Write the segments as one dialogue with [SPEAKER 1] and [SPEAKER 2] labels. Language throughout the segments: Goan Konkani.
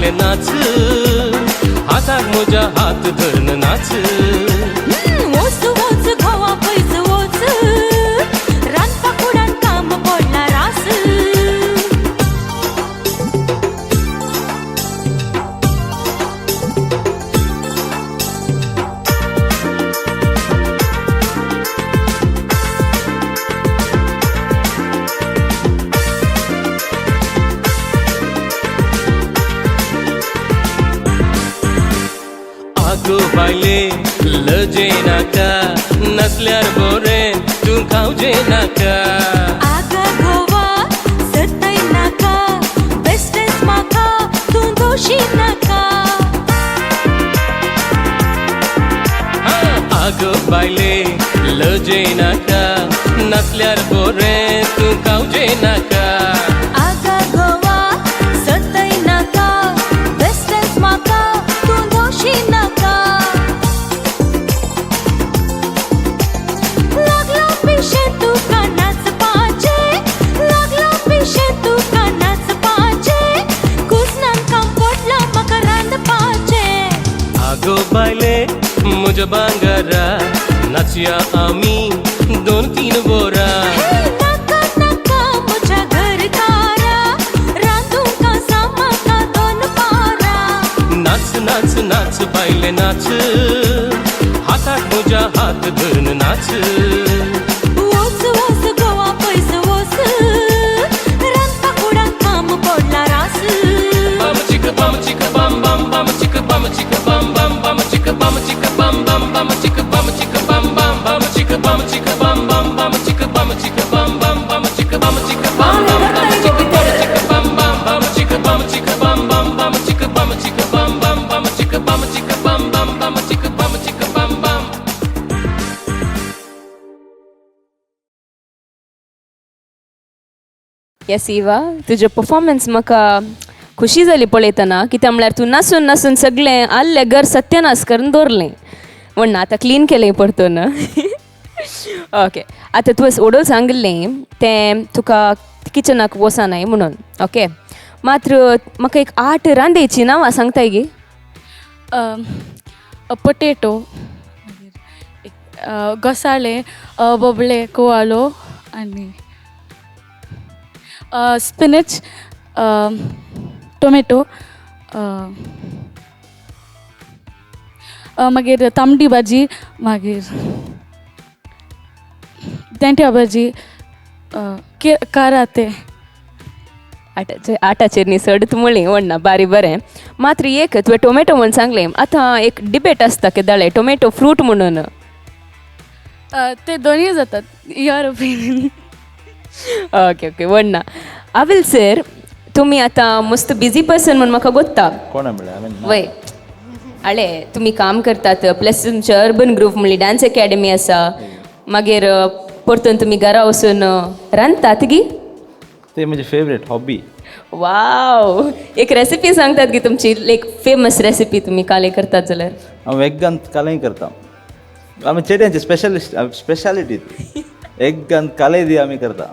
[SPEAKER 1] बायले नाच, हाताक म्हज्या हात धरून नाच.
[SPEAKER 2] वच वच घोवा पयस वच, रांदपा कुडान काम पडला रास.
[SPEAKER 1] आगो बायले लजे नाका, नसल्यार बोरें तूं खावचे नाका.
[SPEAKER 2] आगा घोवा सतय नाका, बेस्टेच म्हाका तूं दोशी नाका.
[SPEAKER 1] आगो बायले लजे नाका, नसल्यार बोरें तूं खावचे नाका.
[SPEAKER 2] आगा घोवा सतय नाका, बेस्टेच म्हाका तूं दोशी नाका. लागला पिशें तुका नाचपाचें, लागला पिशें तुका नाचपाचें, कुजनान काम पडलां म्हाका रांदपाचें.
[SPEAKER 1] आगो बायले म्हज्या भांगरा, नाचया आमी 2-3 वरां.
[SPEAKER 2] नाका नाका म्हज्या घरकारा, रांदूंक आसा म्हाका 2 पारां.
[SPEAKER 1] नाच नाच नाच बायले नाच, हाताक म्हज्या हात धरून नाच.
[SPEAKER 2] वच वच गोवा पयस वच, रांदपा कुडान काम पडला रास.
[SPEAKER 1] बम चिक बम चिक बम बम बम चिक बम चिक बम बम बम चिक बम चिक बम बम बम चिक बम चिक बम बम बम चिक बम चिक बम बम बम चिक बम चिक बम बम बम चिक बम चिक बम बम बम चिक बम चिक बम बम बम चिक बम चिक बम बम बम चिक बम चिक बम बम बम चिक बम चिक बम बम बम चिक बम चिक बम बम.
[SPEAKER 3] येस इवा, तुजे परफॉर्मन्स म्हाका खुशी जाली पळयतना. कित्याक म्हळ्यार तूं नासून नासून सगळें आल्लें घर सत्यानाश करून दवरलें म्हण आतां क्लीन केलें परतून. ओके, आतां तुवें ओडोल सांगिल्लें तें तुका किचनाक वचनाय म्हणून. ओके, मात्र म्हाका एक 8 रांदेची नांवां सांगताय गे?
[SPEAKER 4] पोटेटो, घोसाळे, बोबळे, कोवालो आनी स्पिनच, टोमॅटो, मागीर तांबडी भाजी, मागीर देंठ्या भाजी, काराते.
[SPEAKER 3] आटाचेर न्ही चड म्हणली म्हणना बारी बरें. मात्र एक तुवें टोमॅटो म्हूण सांगलें, आतां एक डिबेट आसता केदाळे टोमॅटो फ्रूट म्हणून.
[SPEAKER 4] ते दोनूय जातात, your opinion.
[SPEAKER 3] Okay okay, म्हणना. आविल सर, तुमी आतां मस्त बिजी पर्सन म्हूण म्हाका गोत्ता.
[SPEAKER 5] कोणा म्हळ्यार हांवें
[SPEAKER 3] वय आळे तुमी काम करतात, प्लस तुमचे अर्बन ग्रुप म्हणली डान्स एकॅडमी आसा, मागीर परतून तुमी घरा वचून रांदतात गी?
[SPEAKER 5] ते म्हजे फेवरेट हॉबी.
[SPEAKER 3] वाव, एक रेसिपी सांगतात गी तुमची, एक फेमस रेसिपी तुमी काले करतात जाल्यार?
[SPEAKER 5] हांव एग्गान कालेय करता. आमी चेड्यांची स्पेशलिस्ट स्पेशालिटी ती एग्गान कालेय दी आमी करता.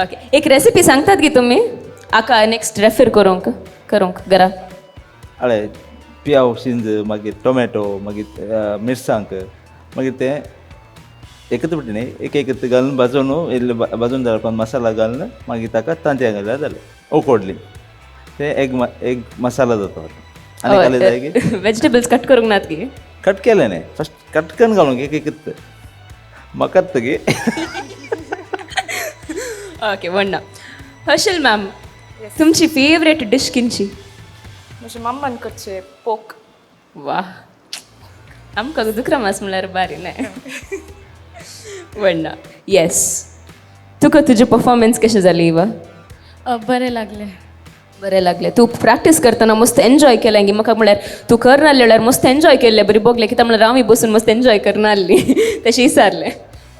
[SPEAKER 3] ओके, एक रेसिपी सांगतात गी तुमी आका नेक्स्ट रेफर करूंक करूंक घरा?
[SPEAKER 5] हय, पियाव शिंज, मागीर टोमॅटो, मागीर मिरसांग, मागीर तें एकच पटी न्ही एक एक घालून भाजून इल्लें भाजून जालें उपरांत मसाला घालून मागीर ताका तांतयां घाल्यार जालें, उकडली तें एग एग मसाला जाता. आनी काले जाय की
[SPEAKER 3] वेजिटेबल्स कट करूंक नात गी?
[SPEAKER 5] कट केलें न्ही, फस्ट कट करून घालूंक एक एकच म्हाकाच गे.
[SPEAKER 3] ओके, म्हणना. हर्षल मॅम, तुमची फेवरेट डिश किंची?
[SPEAKER 6] म्हज्या मम्मान करचें पोक.
[SPEAKER 3] वा, आमकां दुकरा मास म्हणल्यार बारी न्हय. म्हणना. येस, तुका तुजें परफॉर्मन्स कशें जालें इवा?
[SPEAKER 4] बरें लागलें.
[SPEAKER 3] बरें लागलें. तूं प्रॅक्टीस करतना मस्त एन्जॉय केलें गी? म्हाका म्हळ्यार तूं करनासलें म्हळ्यार मस्त एन्जॉय केल्लें बरी भोगलें, कित्याक म्हळ्यार हांवूय बसून मस्त एन्जॉय करनासली तशें विचारलें.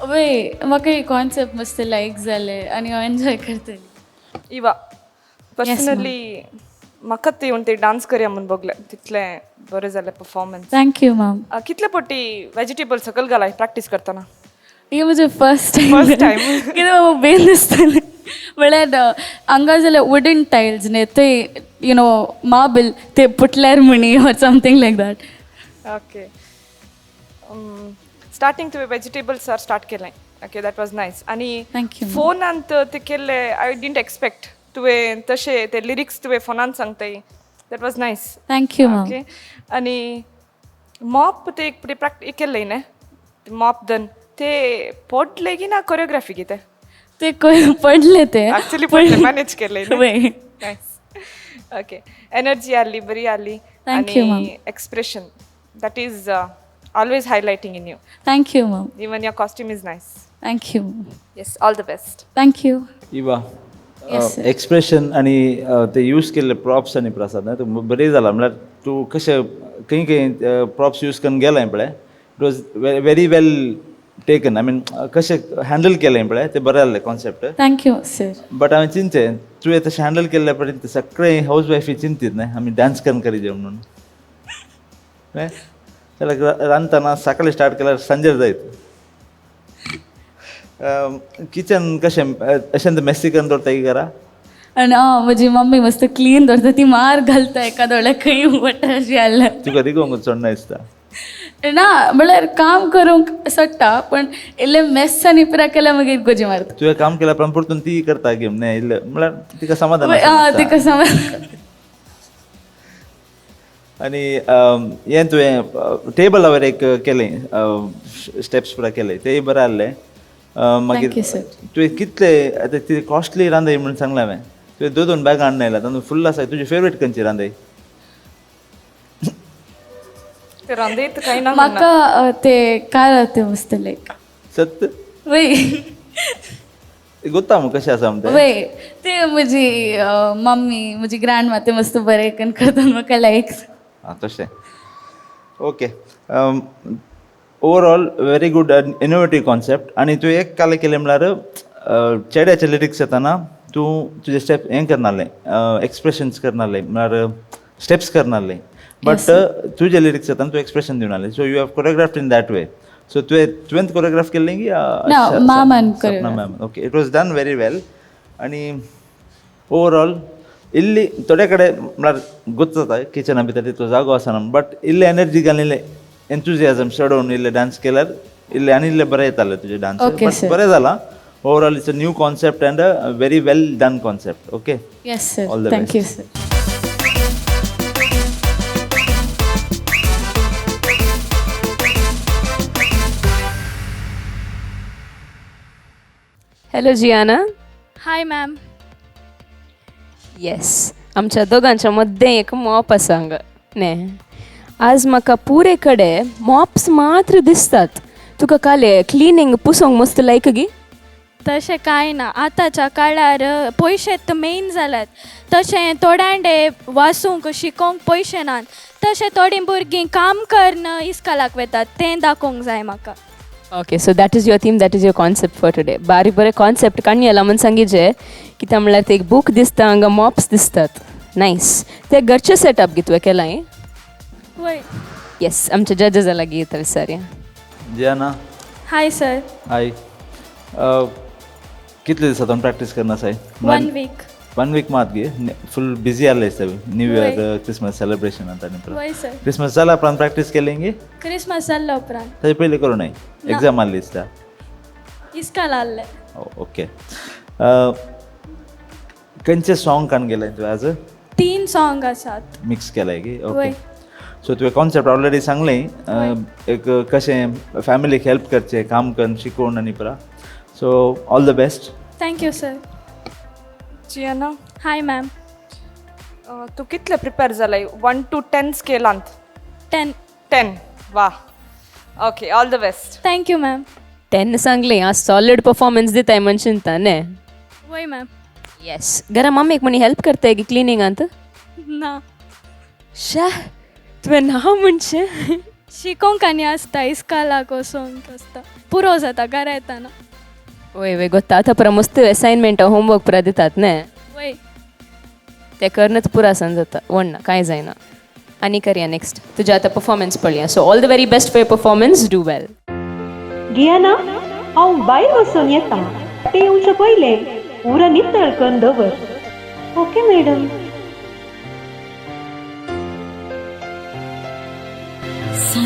[SPEAKER 4] वय, म्हाका हे कॉन्सेप्ट मस्त लायक जालें आनी हांव एन्जॉय करतलें.
[SPEAKER 6] इवा, पर्सनली म्हाका ती ते डान्स करया म्हूण भोगलें, तितलें बरें जालें परफॉर्मन्स.
[SPEAKER 4] Thank you ma'am.
[SPEAKER 6] कितले पटी वेजिटेबल सकयल घालाय प्रॅक्टीस करतना?
[SPEAKER 4] हे म्हजें फर्स्ट टायम.
[SPEAKER 6] First time.
[SPEAKER 4] कितें बाबा बेन दिसतालें म्हळ्यार हांगा जाल्यार वुडन टायल्स न्ही, थंय marble ते पुटल्यार म्हणी or something like that.
[SPEAKER 6] Okay, starting तुवें वेजिटेबल्स are start केलें. Okay, that was nice. आनी
[SPEAKER 4] Thank you, ma'am.
[SPEAKER 6] फोनांत ते केल्ले, I didn't expect तुवें तशें ते लिरिक्स तुवें फोनान सांगताय. That was nice.
[SPEAKER 4] Thank you, ma'am.
[SPEAKER 6] Okay, आनी मॉप ते एक प्रॅक्टीस केल्लें न्ही, मॉप दन ते पडले की ना कोरियोग्राफी कितें?
[SPEAKER 4] ते पडले ते.
[SPEAKER 6] ऍक्च्युली पडले, मॅनेज केले.
[SPEAKER 4] वय.
[SPEAKER 6] नायस. ओके, एनर्जी आली, बरी आली.
[SPEAKER 4] Thank you, ma'am.
[SPEAKER 6] Expression, that is always highlighting in you.
[SPEAKER 4] Thank you, ma'am.
[SPEAKER 6] Even your costume is nice.
[SPEAKER 4] Thank you.
[SPEAKER 6] Yes, all the best.
[SPEAKER 4] Thank you.
[SPEAKER 5] Eva.
[SPEAKER 4] Yes, sir.
[SPEAKER 5] Expression आनी ते यूज केल्ले प्रॉप्स आनी प्रासाद न्हय बरें जाला. म्हणल्यार तूं कशें खंय खंय प्रॉप्स यूज करून गेलाय पळय, it was very well taken. I mean, कशें हँडल केलें पळय तें बरें जालें concept.
[SPEAKER 4] Thank you, sir.
[SPEAKER 5] But हांवें चिंतचें, तुवें तशें हँडल केल्ल्या पर्यंत सगळे हाऊस वायफी चिंतीत न्हय, आमी डान्स करून करीजे म्हणून न्हय. जाल्यार रांदतना सकाळी स्टार्ट केल्यार सांजेर जायत. किचन कशें, अशें मेसी करून दवरता की घरा?
[SPEAKER 4] आनी म्हजी मम्मी मस्त क्लीन दवरता. ती मार घालता एका दोळ्याक खंय वटा अशी जाल्यार.
[SPEAKER 5] तुका रिगोवंक चडना दिसता.
[SPEAKER 4] ना, म्हळ्यार काम करूंक सोडटा, पण इल्लें मेस आनी पुरा केल्यार मागीर गोजी मारता.
[SPEAKER 5] तुवें काम केल्या उपरांत परतून ती करता गेम न्हय, इल्लें म्हळ्यार तिका समाधान आसता.
[SPEAKER 4] तिका समाधान.
[SPEAKER 5] आनी हें तुवें टेबला वयर एक केलें, स्टेप्स पुरा केले, तेय बरें आहलें. मागीर
[SPEAKER 4] Thank you, sir.
[SPEAKER 5] तुवें कितले आतां ती कॉस्टली रांदय म्हणून सांगलें हांवें, तुवें दोन दोन बॅगां हाडून आयला, तातूंत फुल्ल आसा. तुजी फेवरेट खंयची रांदय?
[SPEAKER 6] ते रांदयत कांय ना.
[SPEAKER 4] म्हाका ते काय ते मस्त लायक.
[SPEAKER 5] सत्य?
[SPEAKER 4] वय.
[SPEAKER 5] गोत्ता मग कशें आसा म्हणटा?
[SPEAKER 4] वय, ते म्हजी मम्मी, म्हजी ग्रँड मा ते मस्त बरें करून करता, म्हाका लायक.
[SPEAKER 5] आं, तशें. Okay, overall very good innovative concept. आनी तुवें एक कालें केलें म्हणल्यार चेड्याचे लिरिक्स येताना तूं तुजे स्टेप हें करनासलें, एक्सप्रेशन्स करनासलें, म्हळ्यार स्टेप्स करनासलें, बट तुजे लिरिक्स येताना तूं एक्सप्रेशन दिवन आसलें. So you have choreographed in that way. So तुवें कोरियोग्राफ केल्लें की?
[SPEAKER 4] ना, मॅमान.
[SPEAKER 5] सपना ma'am. Okay, it was done very well. आनी ओवरऑल इल्ली थोडे कडेन म्हळ्यार गोत जाता, किचना भितर तितलो जागो आसना, बट इल्ले एनर्जी घालून, इल्ले एन्थुजियाजम चडोवन इल्ले डान्स केल्यार इल्ले आनी इल्ले बरें येताले तुजे डान्स.
[SPEAKER 4] Okay,
[SPEAKER 5] but
[SPEAKER 4] sir.
[SPEAKER 5] बरें जालां. Overall it's a new concept and a very well done concept. Okay.
[SPEAKER 4] Yes, sir.
[SPEAKER 5] All the
[SPEAKER 4] thank you,
[SPEAKER 5] best.
[SPEAKER 4] Sir.
[SPEAKER 7] Hello, Gianna.
[SPEAKER 8] Hi, ma'am.
[SPEAKER 7] Yes, आमच्या दोगांच्या मद्दें एक मॉप आसा हांगा न्ही. आज म्हाका पुरे कडेन मॉप्स मात्र दिसतात. तुका काले क्लिनींग पुसोंक मस्त लायक गी?
[SPEAKER 8] तशें कांय ना. आतांच्या काळार पयशे मेन जाल्यात. तशें थोड्यांडे वाचूंक शिकोवंक पयशे नात, तशें थोडीं भुरगीं काम करून इस्कॉलाक वेतात, तें दाखोवंक जाय म्हाका.
[SPEAKER 7] Okay, so that is your theme, that is your concept for today. बारीक बरें कॉन्सेप्ट काडून येला म्हूण सांगिजे. कित्याक म्हणल्यार ते एक बूक दिसता हांगा, मॉप्स दिसतात. नायस. ते घरचें सेटअप गी तुवें केलां हें?
[SPEAKER 8] वय.
[SPEAKER 7] येस, आमच्या जजेसा लागीं येता विचारया.
[SPEAKER 5] जियाना.
[SPEAKER 8] Hi, sir.
[SPEAKER 5] हाय. कितले दिसां सावन प्रॅक्टीस करना आसाय?
[SPEAKER 8] One week.
[SPEAKER 5] One week मात गे, फूल बिजी आहले दिसता. न्यू इयर, क्रिसमस सेलिब्रेशन आतां आनी.
[SPEAKER 8] वय सर.
[SPEAKER 5] क्रिसमस जाल्या उपरांत प्रॅक्टीस केली गी?
[SPEAKER 8] क्रिसमस जाल्ल्या उपरांत.
[SPEAKER 5] ताजे पयलीं करूं नाय? एग्जाम आहली दिसता.
[SPEAKER 8] इस्कॉल आहलें.
[SPEAKER 5] ओके, खंयचे सॉंग काडून गेलें तुवें आज?
[SPEAKER 8] तीन सॉंग आसात.
[SPEAKER 5] मिक्स केलाय की? ओके.
[SPEAKER 8] वय.
[SPEAKER 5] सो तुवें कॉन्सेप्ट ऑलरेडी सांगलें, एक कशें फॅमिलीक हेल्प करचें काम करून शिकोवन आनी पुरा. So all the best.
[SPEAKER 8] Thank you, sir.
[SPEAKER 6] Gianna.
[SPEAKER 8] Hi, ma'am.
[SPEAKER 6] तूं कितलें प्रिपेर जालाय 1 टू 10 स्केलांत?
[SPEAKER 8] 10.
[SPEAKER 6] 10, वा. Okay, all the best.
[SPEAKER 8] Thank you, ma'am.
[SPEAKER 7] 10 सांगलें. आज सॉलिड परफॉर्मन्स दिताय म्हण चिंता न्ही?
[SPEAKER 8] वय मॅम.
[SPEAKER 7] येस. घरा मम्मीक म्हणी हेल्प करताय गी क्लिनिंगांत?
[SPEAKER 8] ना.
[SPEAKER 7] शा, तुवें ना म्हणचें.
[SPEAKER 8] शिकोंक आनी आसता, इस्कॉलाक वचोंक आसता, पुरो जाता घरा येताना.
[SPEAKER 7] वय वय, गोत्ता. आतां पुरा मस्त असायनमेंट, होमवर्क पुरा दितात न्ही?
[SPEAKER 8] वय.
[SPEAKER 7] ते करनच पुरा आसन जाता वण्णा, कांय जायना. आनी करया नेक्स्ट. तुज्या आतां परफॉर्मन्स पळया. So all the very best for your performance. Do well.
[SPEAKER 9] गियाना, हांव भायर वचून येता. ते येवचे पयलें पुरा नितळ करून दवर. Okay madam.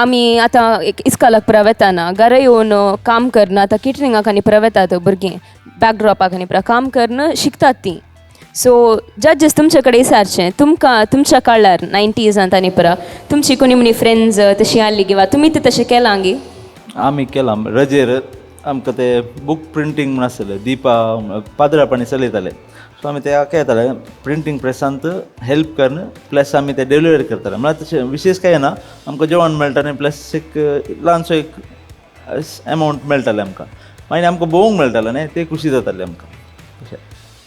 [SPEAKER 7] आमी आतां एक इस्कालाक पुरा वेताना घरा येवन काम करना, आतां केटरिंगाक आनी पुरा वेतात भुरगीं, बॅकड्रॉपाक आनी पुरा काम करन शिकतात तीं. सो जजेस तुमचे कडेन विचारचें, तुमकां तुमच्या काळार नायन्टीजांत आनी पुरा तुमची कोणी म्हणी फ्रेंड्स तशी आहली किंवा तुमी ते तशें केलां गी?
[SPEAKER 5] आमी केलां. रजेर आमकां ते बूक प्रिंटींग म्हूण आसतलें, दीपा पाद्रापाणी चलयताले. सो आमी ते येताले प्रिंटींग प्रेसांत हेल्प करून, प्लस आमी ते डिलिव्हरी करताले. म्हळ्यार तशें विशेश कांय ना, आमकां जेवण मेळटालें प्लस एक ल्हानसो एक एमावंट मेळटालें आमकां. मागीर आमकां भोंवूंक मेळटालें न्ही, ते खुशी जाताली आमकां तशें.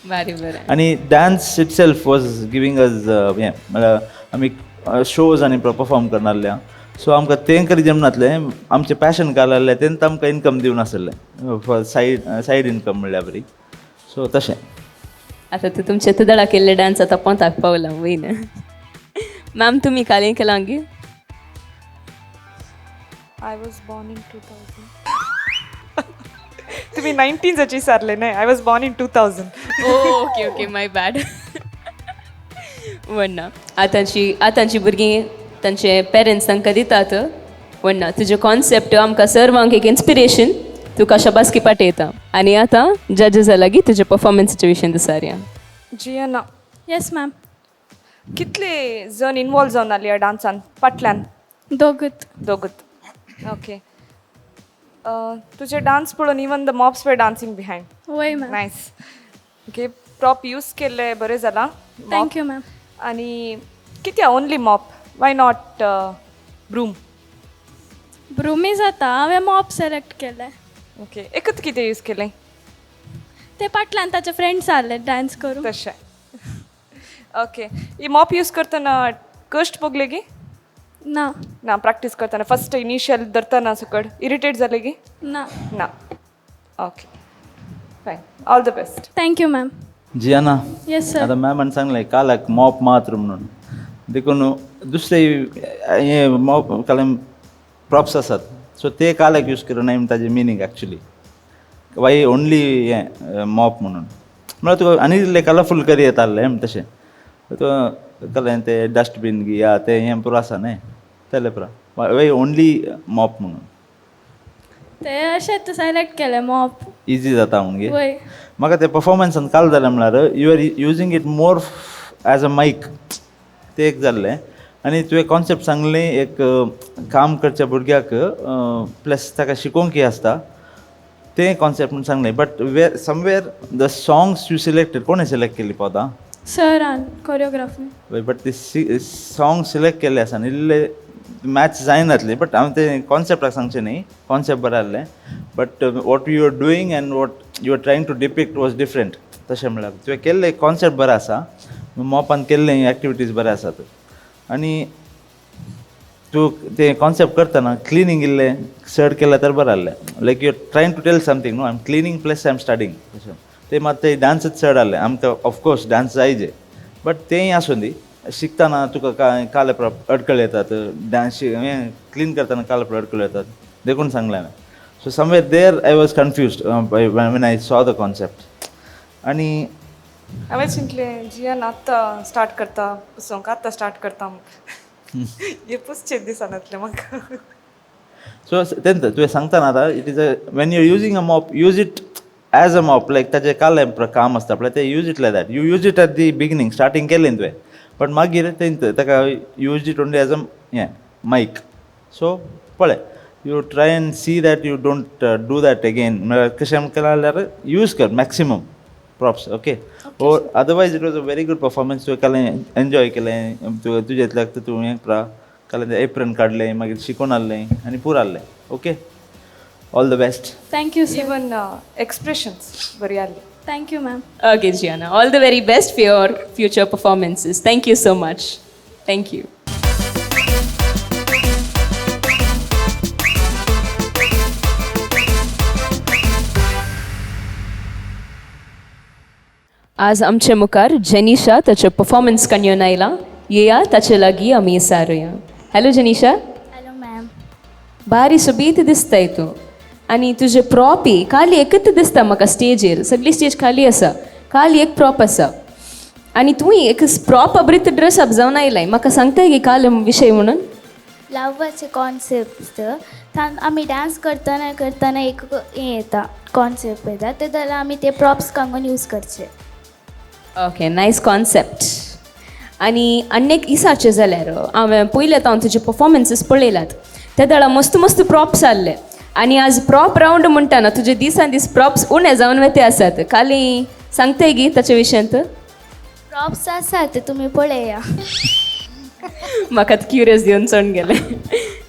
[SPEAKER 7] बरें बरें.
[SPEAKER 5] आनी dance itself was giving us हें, म्हळ्यार आमी शोज आनी परफॉर्म करनासले, सो आमकां तें करी जमनासलें. आमचें पॅशन घाललें तेंच आमकां इनकम दिवन आसलें, फॉर सायड इनकम म्हणल्यार बरी. सो तशें.
[SPEAKER 7] आतां तूं तुमचे तुदळा केल्ले डान्स आतां पोंताक पावला वयन. मॅम, तुमी कालें केलां गी?
[SPEAKER 6] I was born in 2000. तुम्ही नायन्टीन्साची विचारले न्हय? I was born in 2000.
[SPEAKER 7] Okay, my bad. वण्णा, आतांची भुरगीं तांचे पेरंट्स तांकां दितात. वण्णा, तुजें कॉन्सेप्ट आमकां सर्वांक एक इन्स्पिरेशन. तुका शाबासकी पाठयता आनी आतां जजेसा लागीं तुज्या परफॉर्मन्साच्या विशयन विचारया.
[SPEAKER 6] जियना.
[SPEAKER 8] Yes ma'am.
[SPEAKER 6] कितले जण इनवॉल्व जावन आली ह्या डान्सान फाटल्यान?
[SPEAKER 8] दोगूत.
[SPEAKER 6] दोगूत, ओके. तुजे डान्स पळोवन even the mops were dancing behind.
[SPEAKER 8] वय ma'am.
[SPEAKER 6] Nice. Okay, prop use केल्ले बरें जालां.
[SPEAKER 8] Thank you ma'am.
[SPEAKER 6] आनी कित्या only mop, why not broom?
[SPEAKER 8] ब्रुमी जाता, हांवें मॉप सिलेक्ट केलें.
[SPEAKER 6] ओके, एकच कितें यूज केलें?
[SPEAKER 8] ते फाटल्यान ताचे फ्रेंड्स आहले डान्स करूंक.
[SPEAKER 6] तशें, ओके. ही मॉप यूज करतना कश्ट भोगले गी?
[SPEAKER 8] ना.
[SPEAKER 6] ना? प्रॅक्टीस करतना फर्स्ट इनिशियल धरतना सकट इरिटेट जाले गी?
[SPEAKER 8] ना.
[SPEAKER 6] ना, okay, fine. All the best.
[SPEAKER 8] Thank you ma'am.
[SPEAKER 5] Ziana.
[SPEAKER 8] Yes sir.
[SPEAKER 5] आतां मॅमान सांगलें कालाक मॉप मात्र म्हणून, देखून दुसरे हे मॉप काल प्रॉप्स आसात, सो ते कालाक यूज करूं न्हय ताजें मिनींग एक्चुली वाय ओनली हें मॉप म्हणून? म्हळ्यार तुका आनी इल्लें कलरफूल करी येतालें तशें. तुका कलें ते डस्टबीन गी या ते हें पुरो आसा न्हय, तेलें पुरो, वाय ओनली मॉप म्हणून?
[SPEAKER 8] ते अशेंच सिलेक्ट केलें मॉप.
[SPEAKER 5] इजी जाता म्हणगे?
[SPEAKER 8] वय.
[SPEAKER 5] म्हाका ते परफॉर्मन्सान काल जालें म्हळ्यार you are using it more as a mic, तें एक जाल्लें. आनी तुवें कॉन्सेप्ट सांगलें एक काम करच्या भुरग्याक प्लस ताका शिकोवंक आसता तें कॉन्सेप्ट म्हूण सांगलें. But where somewhere the songs you selected, कोणें सिलेक्ट केली पदां?
[SPEAKER 8] सरान, कोरियोग्राफर.
[SPEAKER 5] हय, बट ते सॉंग सिलेक्ट केल्ले आसा न्ही, इल्ले मॅच जायनातले. बट हांवें तें कॉन्सेप्टाक सांगचें न्ही, कॉन्सेप्ट बरें आहलें, but what you are doing and what you are trying to depict was different. तशें म्हळ्यार तुवें केल्लें कॉन्सेप्ट बरें आसा, मॉपान केल्ले एक्टिविटीज बरें आसात. आनी तूं तें कॉन्सेप्ट करतना क्लिनींग इल्लें चड केलें तर बरें आहलें. Like you are trying to tell something, no, I am cleaning plus I am studying, तशें. तें मात तें डान्सच चड आहलें आमकां. ऑफकोर्स डान्स जायजे, बट तेंय आसूं दी. शिकतना तुका कांय काले अडकळ येतात, डान्स हें क्लीन करतना काल अडकळ येतात, देखून सांगलें हांवें. So somewhere there I was confused when I saw the concept. आनी
[SPEAKER 6] हांवें चिंतलें जियान आतां स्टार्ट करता पुसोंक, आतां स्टार्ट करता, हे पुसचें दिसनातलें म्हाका.
[SPEAKER 5] सो तेंच तुवें सांगतना आतां it is a when you using a mop, use it as a mop, like ताजें कालें काम आसता पळय तें, use it like that. You use it at the beginning, starting केलें तुवें, बट मागीर तें ताका use it only as a हें मायक. सो पळय, you try and see that you don't do that again. म्हळ्यार कशें केलां जाल्यार यूज कर maximum props, okay? Or otherwise it was a very good performance. तुवें कालें एन्जॉय केलें, तुवें तुजें तूं हें कालें एप्रन काडलें, मागीर शिकोवन आहलें आनी पुरो आहलें. Okay, all the best.
[SPEAKER 8] Thank you sir.
[SPEAKER 6] Even expressions बरी आहली.
[SPEAKER 8] Thank you ma'am.
[SPEAKER 7] Okay, Gianna. All the very best for your future performances. Thank you so much. Thank you. आज आमचे मुखार जेनिशा ताचे परफॉर्मन्स काडून आयला. येया, ताचे लागीं आमी सारुया. Hello Jenisha.
[SPEAKER 10] Hello ma'am.
[SPEAKER 7] बारी सोबीत दिसताय तूं आनी तुजे प्रॉपी खाली एकच दिसता म्हाका स्टेजीर. सगळी स्टेज खाली आसा, खाली एक प्रॉप आसा आनी तूं एक प्रॉप अब्रीत ड्रेस अप जावन आयलाय. म्हाका सांगताय की काल विशय म्हणून?
[SPEAKER 10] लवाचे कॉन्सेप्ट तान आमी डांस करतना करतना एक हें येता, कॉन्सेप्ट येता, ते जाल्यार आमी ते प्रॉप्स कांगून यूज करचे.
[SPEAKER 7] Okay, nice concept. आनी आनी एक इसाचें जाल्यार हांवें पयलें हांव तुजे पफॉर्मन्सीस पळयल्यात, ते वेळार मस्त मस्त प्रॉप्स आहले आनी आज प्रॉप रावंड म्हणटाना तुजे दिसान दीस प्रॉप्स उणें जावन वते आसात. काली सांगताय गी ताचे विशयांत?
[SPEAKER 10] प्रॉप्स आसात, तुमी पळया.
[SPEAKER 7] म्हाका क्युरियस दिवन चोड गेलें.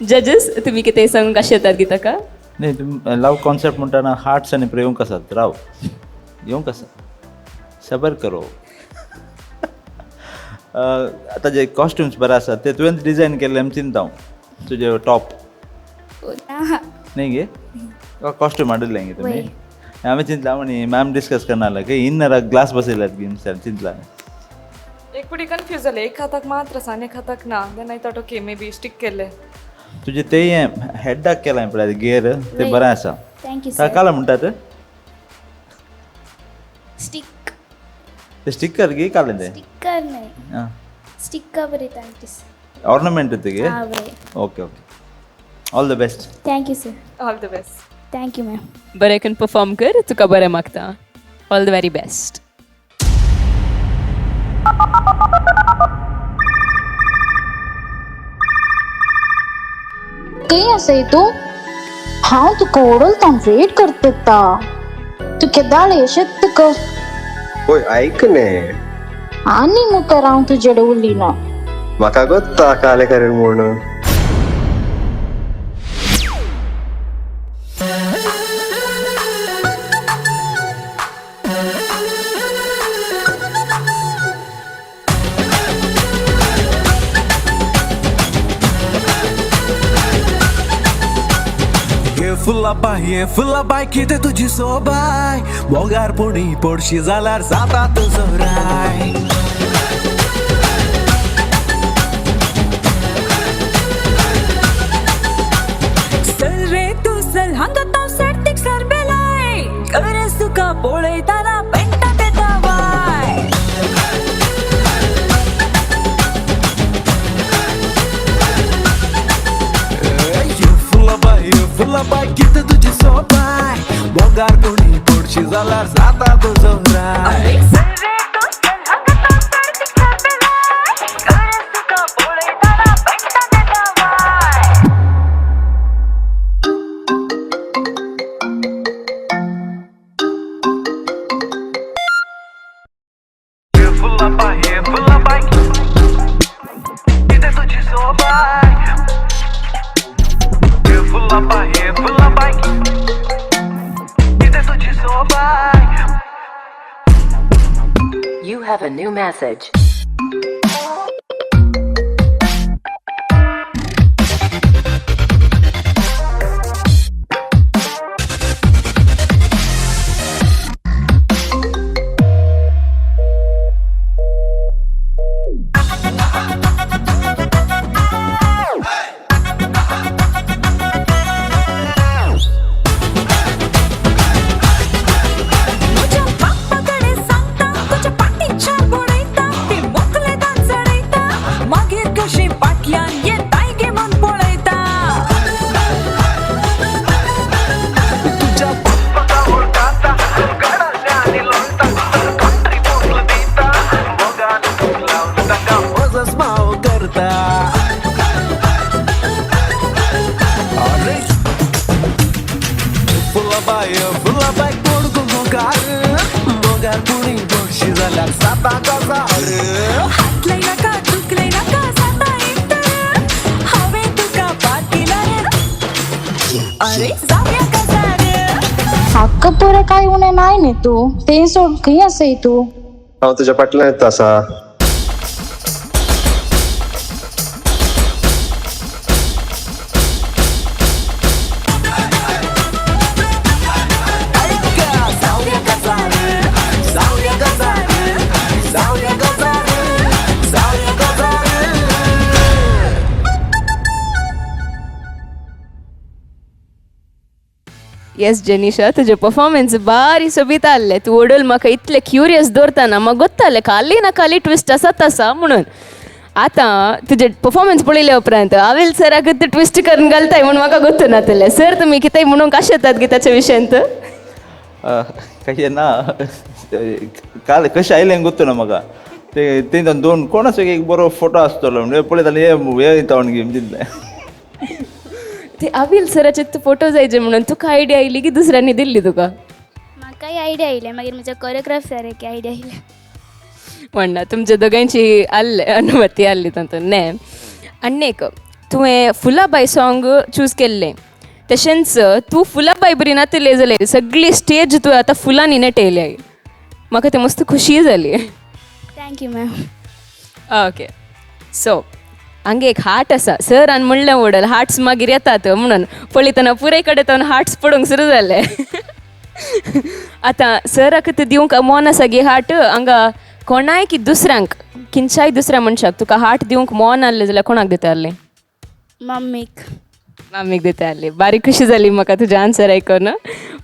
[SPEAKER 7] जजीस, तुमी कितें सांगूंक कशें येतात गी ताका?
[SPEAKER 5] न्ही, तुमी लव कॉन्सेप्ट म्हणटाना हार्ट्स आनी येवंक आसात. राव, येवंक आसा, सबर करो. आतां जे कॉस्ट्युम्स बरे आसात ते तुवें डिजायन केल्ले आमी चिंता हांव तुजे टॉप.
[SPEAKER 10] ना.
[SPEAKER 5] न्ही गे, कॉस्ट्यूम हाडिल्लें गे तुमी? हांवें चिंतलां आनी मॅम डिस्कस करना की इनराक ग्लास बसयल्यात गी चिंतलां.
[SPEAKER 6] एक पटी कन्फ्यूज जालें, एक हाताक मात्र आसा आनी एक हाताक ना. Then I thought okay, maybe stick केल्लें.
[SPEAKER 5] तुजें तें हेडाक केलां पळय गियर, तें बरें आसा.
[SPEAKER 10] Thank you.
[SPEAKER 5] ताका
[SPEAKER 10] सर.
[SPEAKER 5] काल म्हणटात?
[SPEAKER 10] स्टीक.
[SPEAKER 5] ते स्टिकर गी कालें तें?
[SPEAKER 10] स्टिकर न्हय.
[SPEAKER 5] आं.
[SPEAKER 10] स्टिका बरयता आनी
[SPEAKER 5] ऑर्नामेंट ते गे?
[SPEAKER 10] आं, बरें.
[SPEAKER 5] Okay okay, all the best.
[SPEAKER 10] Thank you sir.
[SPEAKER 6] All the best.
[SPEAKER 10] Thank you ma'am.
[SPEAKER 7] बरें करून परफॉर्म कर, तुका बरें मागता. All the very best.
[SPEAKER 11] खंय आसाय तूं? हांव तुका ओडलतां, वेट करता. तूं केदाळ येशेत कर.
[SPEAKER 12] ओय ऐक ने.
[SPEAKER 11] आनी मुखार हांव तुजेडे उलयना.
[SPEAKER 12] म्हाका गोत्ता काले करेल म्हणून.
[SPEAKER 13] हे फुलाबाय, हे फुलाबाय, कितें तुजी सोबाय, मोगार पुणी पडशी जाल्यार जाता तुजो राय.
[SPEAKER 2] चल रे तूं चल, हांगा हांव सार्थीक सर बेलाय, गरज तुका पळयतना पेंटा तेता वाय.
[SPEAKER 13] हे फुलाबाय, हे फुलाबाय, कितें तुजी सोबाय, मोगार पुणी पडशी जाल्यार जाता तुजो राय.
[SPEAKER 2] चल रे तूं चल, हांगा हांव सार्थीक सर बेलाय, गरज तुका पळयतना पेंटा तेता वाय.
[SPEAKER 13] हे फुलाबाय, हे फुलाबाय, कितें तुजी सोबाय, हे फुलाबाय, हे फुलाबाय, कितें तुजी सोबाय.
[SPEAKER 14] You have a new message.
[SPEAKER 2] म्हज्या बाप्पा कडेन सांगता, तुज्या पाटीच्यार बडयता, ती मोकले दान चडयता, मागीर कशी फाटल्यान येताय गे म्हूण पळयता.
[SPEAKER 13] तुज्या पप्पाका वळखाता, गडाल्या आनी लोळटा, कंट्री बोटल दिता, मोगान तूं लावन ताका मजस माव करता. अरे फुलाबाय, फुलाबाय, कोडगो मोगार, मोगार पुणी पडशी जाल्यार जाता गजार.
[SPEAKER 2] हात लाय नाका, दुखलय नाका, जाता एकतर हांवें तुका पाकिलार, अरे जावया काजार.
[SPEAKER 11] हाका पुरो कांय उणें नाय न्ही तूं. तें सोड, खंय आसाय तूं?
[SPEAKER 12] हांव तुज्या फाटल्यान येता आसा.
[SPEAKER 13] जावया काजार, जावया काजार, जावया काजार, जावया काजार.
[SPEAKER 7] येस जेनिशा, तुजें परफॉर्मन्स बारी सोबीत आहलें. तूं ओडल म्हाका इतलें क्युरियस दवरतना म्हाका गोत्तालें खाली ना खाली ट्विस्ट आसात आसा म्हणून. आतां तुजे परफॉर्मन्स पळयल्या उपरांत आवेल सराक ते ट्विस्ट करून घालताय म्हूण म्हाका गोत्त नातलें. सर तुमी कितेंय म्हणूंक आशेतात गी ताच्या विशयांत?
[SPEAKER 5] काही ना, काल कशें आयलें गोत्तू ना म्हाका. ते ते दोन कोणाचो एक बरो फोटो आसतलो म्हणजे पळयताले हे येता म्हणून दिसलें.
[SPEAKER 7] ते आविल सराचे फोटो जायचे म्हणून तुका आयडिया आयली की दुसऱ्यांनी दिल्ली तुका?
[SPEAKER 10] म्हाकाय आयडिया आयले, मागीर म्हज्या कोरियोग्राफराक आयडिया आयले.
[SPEAKER 7] म्हणना तुमच्या दोगांयची आसले अनुमती आसली तातूंत न्ही. आनी एक तुवें फुलाबाय सॉंग चूज केल्लें, तशेंच तूं फुलाबाय बरी नातले जाल्यार सगळी स्टेज तुवें आतां फुलांनी नटयल्या, म्हाका तें मस्त खुशी जाली.
[SPEAKER 10] Thank you ma'am.
[SPEAKER 7] Okay so हांगे एक हार्ट आसा, सरान म्हणलें वडल हार्ट्स मागीर येतात म्हणून, पळयतना पुराय कडेन तावन हार्ट्स पडूंक सुरू जाले. आतां सराक ते दिवंक मोन आसा गे हार्ट, हांगा कोणाय की दुसऱ्यांक किंच्याय दुसऱ्या मनशाक तुका हार्ट दिवंक मोन आहलें जाल्यार कोणाक दिता आहलें?
[SPEAKER 10] मम्मीक.
[SPEAKER 7] मम्मीक दिता आहलें. बारीक खुशी जाली म्हाका तुजें आन्सर आयकून.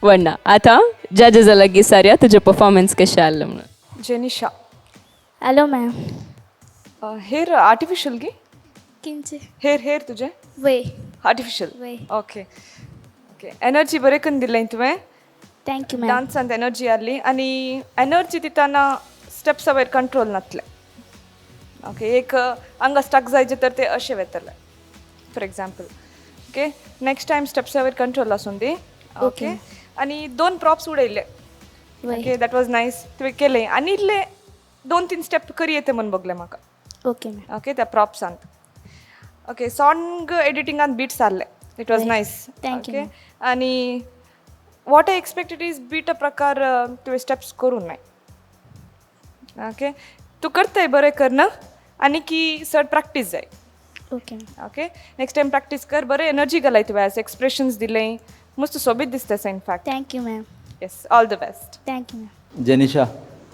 [SPEAKER 7] वण्णा आतां जजेसा लागीं सारया तुजें परफॉर्मन्स कशें आहलें म्हणून.
[SPEAKER 6] Jenisha.
[SPEAKER 10] Hello ma'am.
[SPEAKER 6] Hair artificial गी?
[SPEAKER 10] किंचे
[SPEAKER 6] हेर हेर तुजें
[SPEAKER 10] वे
[SPEAKER 6] आर्टिफिशल?
[SPEAKER 10] वे.
[SPEAKER 6] ओके ओके, एनर्जी बरें करून दिलें तुवें.
[SPEAKER 10] Thank you ma'am.
[SPEAKER 6] डान्सांत एनर्जी आहली आनी एनर्जी दितना स्टेप्सा वयर कंट्रोल नातलें. ओके, एक हांगा स्टक जायचे तर ते अशें वेतलें for example. Okay, next time स्टेप्सा वयर कंट्रोल आसूं दी. ओके, आनी दोन प्रॉप्स उडयले. ओके, that was nice, तुवें केलें आनी इल्ले 2-3 स्टेप करी येते म्हूण बगलें म्हाका.
[SPEAKER 10] Okay ma'am.
[SPEAKER 6] ओके, त्या प्रॉप्सांत. ओके, सॉंग एडिटिंगान बीट्स आहले, it was nice.
[SPEAKER 10] Thank you.
[SPEAKER 6] आनी what I expected is beat प्रकार तुवें स्टेप्स करूं नाय. ओके, तूं करताय बरें करना, आनी की चड प्रॅक्टीस जाय.
[SPEAKER 10] Okay
[SPEAKER 6] okay, next time practice कर, बरें एनर्जी घालाय तुवें, एज एक्सप्रेशन्स दिलें, मस्त सोबीत दिसता in fact.
[SPEAKER 10] Thank you ma'am.
[SPEAKER 6] Yes, all the best.
[SPEAKER 10] Thank you ma'am.
[SPEAKER 5] Jenisha.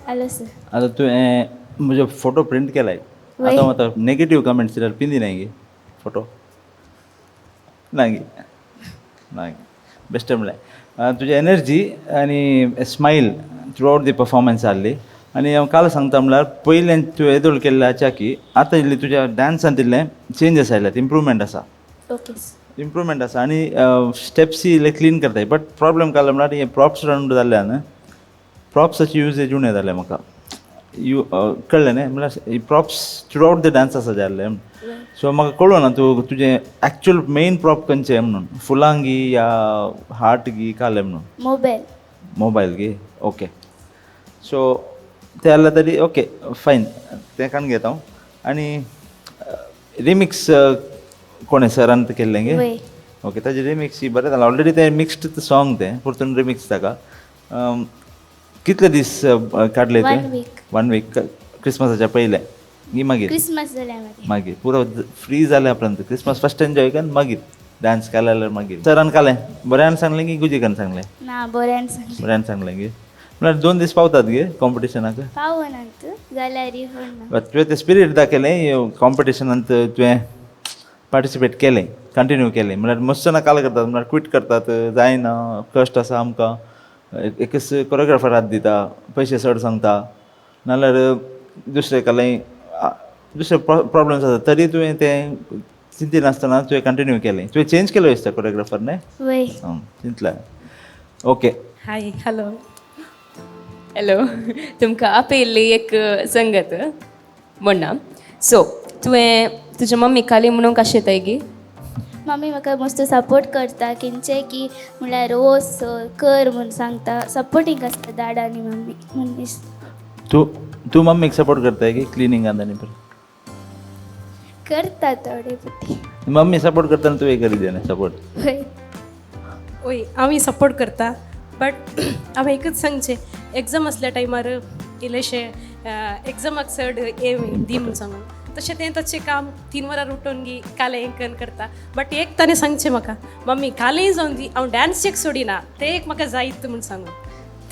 [SPEAKER 10] Hello sir.
[SPEAKER 5] आतां तुवें म्हजो फोटो प्रिंट केलाय, आतां म्हाका नेगेटीव कमेंट्स दिल्यार पिंदी नाय गे फोटो? ना गे, ना गे. बेश्टें म्हणल्यार तुजी एनर्जी आनी smile through out the performance आहली. आनी हांव काल सांगता म्हणल्यार पयलें तुवें येदोळ केल्ल्या हाच्या की आतां इल्ली तुज्या डांसान इल्लें चेंजीस आयल्यात, इम्प्रूवमेंट आसा.
[SPEAKER 10] ओके,
[SPEAKER 5] इम्प्रूवमेंट आसा आनी स्टेप्स इल्ले क्लीन करताय. बट प्रॉब्लम काल म्हणल्यार हे प्रॉप्स रावंड जाल्ल्यान प्रॉप्साची युजेज उणें जालें म्हाका. You कळ्ळें न्ही, म्हणल्यार props through out the dance आसा जाल्ले. सो म्हाका कळूं ना तूं तुजें एक्चुअल मेन प्रॉप खंयचें म्हणून, फुलां गी या हार्ट गी कालें म्हणून?
[SPEAKER 10] मोबायल.
[SPEAKER 5] मोबायल गी, ओके. सो तें जाल्यार तरी ओके फायन, तें काडून घेता हांव. आनी रिमिक्स कोणें सरान केल्लें गे? ओके, ताजें रिमिक्स बरें जालां ऑलरेडी, तें मिक्स्ड सॉंग तें परतून रिमिक्स ताका. कितले दीस काडले ते? 1 वीक. क्रिसमसाच्या पयलें गी मागीर?
[SPEAKER 10] क्रिसमस जाल्या
[SPEAKER 5] मागीर पुरो फ्री जाल्या उपरांत क्रिसमस फस्ट एन्जॉय करून मागीर डान्स केला जाल्यार मागीर सरान कालें बऱ्यान सांगलें की गुजीकान सांगलें?
[SPEAKER 10] ना, बऱ्यान सांगलें.
[SPEAKER 5] बऱ्यान सांगलें गी, म्हळ्यार 2 दीस पावतात गे कॉम्पिटिशनाक?
[SPEAKER 10] पावनात जाल्यार.
[SPEAKER 5] बट तुवें तें स्पिरीट दाखयलें कॉम्पिटिशनांत, तुवें पार्टिसिपेट केलें, कंटिन्यू केलें. म्हळ्यार मस्त जाणां काल करतात, म्हळ्यार क्विट करतात, जायना, कश्ट आसा आमकां, एकच कोरियोग्राफर हात दिता, पयशे चड सांगता, नाल्यार दुसरे कालें दुसरे प्रॉब्लम्स आसा, तरी तुवें तें चिंतिनासतना तुवें कंटिन्यू केलें. तुवें चेंज केलो दिसता कोरियोग्राफर न्ही? चिंतला. ओके.
[SPEAKER 15] हाय, हॅलो.
[SPEAKER 7] हॅलो, तुमकां आपयल्ली एक संगत म्हणना. सो तुवें तुज्या मम्मी काली म्हणूंक कशें येताय गी?
[SPEAKER 10] मम्मी म्हाका मस्त सपोर्ट करता, किंचे की म्हणल्यार रोस कर म्हूण सांगता, सपोर्टींग आसता दाडा आनी मम्मी म्हूण.
[SPEAKER 5] तूं तूं मम्मीक सपोर्ट करताय की क्लिनिंगान आनी
[SPEAKER 10] करता थोडे पटी?
[SPEAKER 5] मम्मी सपोर्ट करतना तुवें करी दिना सपोर्ट?
[SPEAKER 10] हय.
[SPEAKER 15] ओय, आमी सपोर्ट करता, बट हांवें एकूच सांगचें, एग्जाम आसल्या टायमार इल्लेशें एग्जामाक चड हें दी म्हूण सांगून, तशें तें तशें काम 3 वरां उठून गी कालें हें करून करता. बट एक ताणें सांगचें म्हाका, मम्मी कालेंय जावन दी, हांव डांस एक सोडिना, तें एक म्हाका जायत म्हूण सांगून.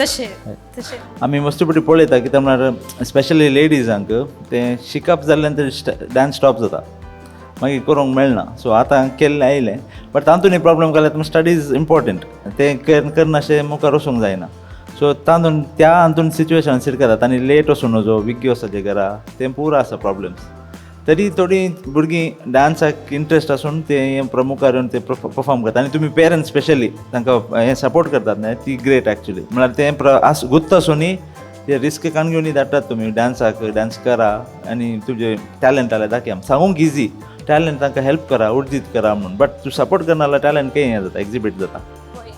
[SPEAKER 15] तशें तशें
[SPEAKER 5] आमी मस्त पटी पळयता कित्याक म्हळ्यार स्पेशली लेडीजांक तें शिकप जाल्ल्यान ते डांस स्टॉप जाता, मागीर करूंक मेळना. सो आतां केल्लें आयलें, बट तातूंत प्रॉब्लम जाल्यार स्टडीज इम्पॉर्टंट, तें करनाशें मुखार वचूंक जायना. सो तातूंत त्या हातून सिच्युएशन सिरकतात आनी लेट वचूं नजो, विग्गी वचपाचें घरा, तें पुरो आसा प्रॉब्लम्स. तरी थोडीं भुरगीं डांसाक इंट्रस्ट आसून ते हें मुखार येवन ते परफॉर्म करता. आनी तुमी पेरंट्स स्पेशली तांकां हें सपोर्ट करतात न्ही, ती ग्रेट एक्चुली. म्हळ्यार तें गुत्त आसूनय ते रिस्क काण घेवन धाडटात तुमी डांसाक, डांस करा आनी तुजें टॅलंट जाल्यार दाखया. सांगूंक इजी, टॅलंट तांकां हेल्प करा, उर्जीत करा म्हणून, बट तूं सपोर्ट करना जाल्यार टॅलंट खंय हें जाता, एक्झिबीट जाता.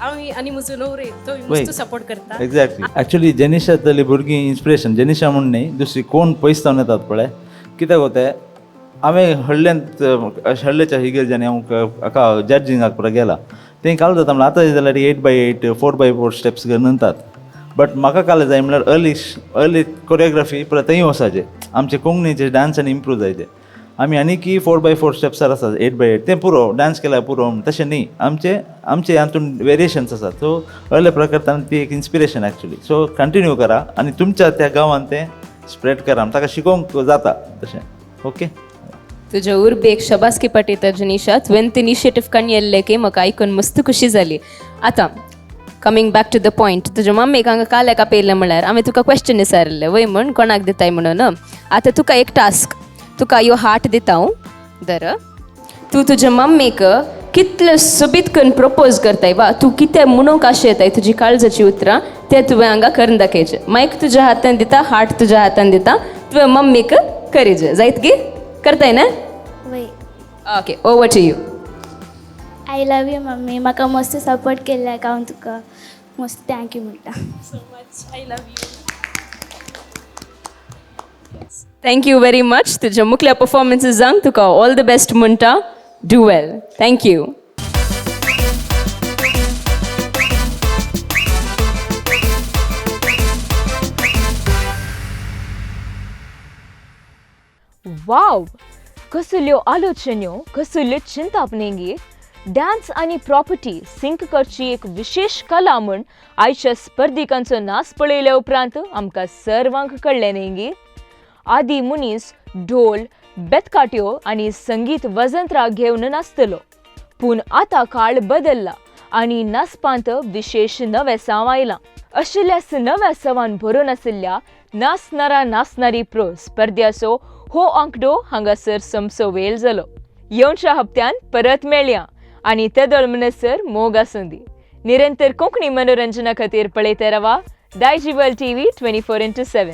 [SPEAKER 15] हांव आनी म्हजो न्हवरो तो मस्त सपोर्ट करता.
[SPEAKER 5] एक्झॅक्टली. एक्चुली जेनिशांतली भुरगीं इन्स्पिरेशन, जेनिशा म्हूण न्ही, दुसरी कोण पयस जावन येतात पळय, कित्याक वता हांवें हळ्ळ्यांत हळ्ळेच्या इगर्जांनी हांव हाका जजिंगाक पुरो गेला, तें काल जाता म्हणल्यार आतां जाल्यार 8x8 4x4 steps घेवन म्हणटात, बट म्हाका काल जाय म्हणल्यार अर्ली अर्ली कोरियोग्राफी पुरो थंय वचाचें, आमचे कोंकणीचे डांस आनी इम्प्रूव जायचे. आमी आनीकी 4x4 स्टेप्सार आसात, 8x8 तें पुरो डांस केल्यार पुरो तशें न्ही, आमचे आमचे हातून वेरिएशन्स आसात. सो अर्ले प्रकार ती एक इन्स्पिरेशन एक्चुली. सो कंटिन्यू करा आनी तुमच्या त्या गांवांत तें स्प्रेड करा, ताका शिकोवंक जाता तशें. ओके,
[SPEAKER 7] तुज्या उर्बेक शबासकी पाठयता जनिशा, तुवें ते इनिशिएटीव काणी येल्लें की म्हाका आयकून मस्त खुशी जाली. आतां coming back to the point, तुज्या मम्मीक हांगा काल्याक आपयलें म्हळ्यार हांवें तुका क्वेश्चन विचारिल्लें वय म्हूण कोणाक दिताय म्हणून. आतां तुका एक टास्क, तुका ह्यो हार्ट दिता हांव, दर तूं तुज्या मम्मीक कितले सोबीत करून प्रपोज करताय वा तूं कितें म्हणूंक आशें येताय तुजी काळजाची उतरां ते तुवें हांगा करून दाखयचें. मायक तुज्या हातान दिता, हार्ट तुज्या हातान दिता, तुवें मम्मीक करीजे जायत गी करताय ना?
[SPEAKER 10] वय.
[SPEAKER 7] Okay, over to you.
[SPEAKER 10] I love you mummy, म्हाका मस्त सपोर्ट केल्ल्याक हांव तुका मस्त thank you म्हणटा.
[SPEAKER 15] So much I love you.
[SPEAKER 7] Thank you very much. तुज्या मुखल्या परफॉर्मन्सीजांक तुका ऑल the best म्हणटा. Do well. Thank you.
[SPEAKER 3] Wow, कसल्यो आलोचन्यो, कसल्यो चिंताप न्ही. डान्स आनी प्रॉपर्टी सिंक करची एक विशेष कला म्हूण आयच्या स्पर्धिकांचो नाच पळयल्या उपरांत आमकां सर्वांक कळ्ळें न्ही. आदी मनीस ढोल, बेतकाट्यो आनी संगीत वजंत्रां घेवन नाचतलो, पूण आतां काळ बदल्ला आनी नाचपांत विशेष नवें साव आयलां. अशिल्ल्याच नव्या सवान भरून आशिल्ल्या नाचणारा नाचणारी प्रो स्पर्ध्याचो हो आंकडो हांगासर समसो वेळ जालो. येवच्या हप्त्यान परत मेळया आनी तेदोळ म्हणसर मोग आसूं दी. निरंतर कोंकणी मनोरंजना खातीर पळयत रावा दायजिवर्ल्ड टीव्ही 24x7.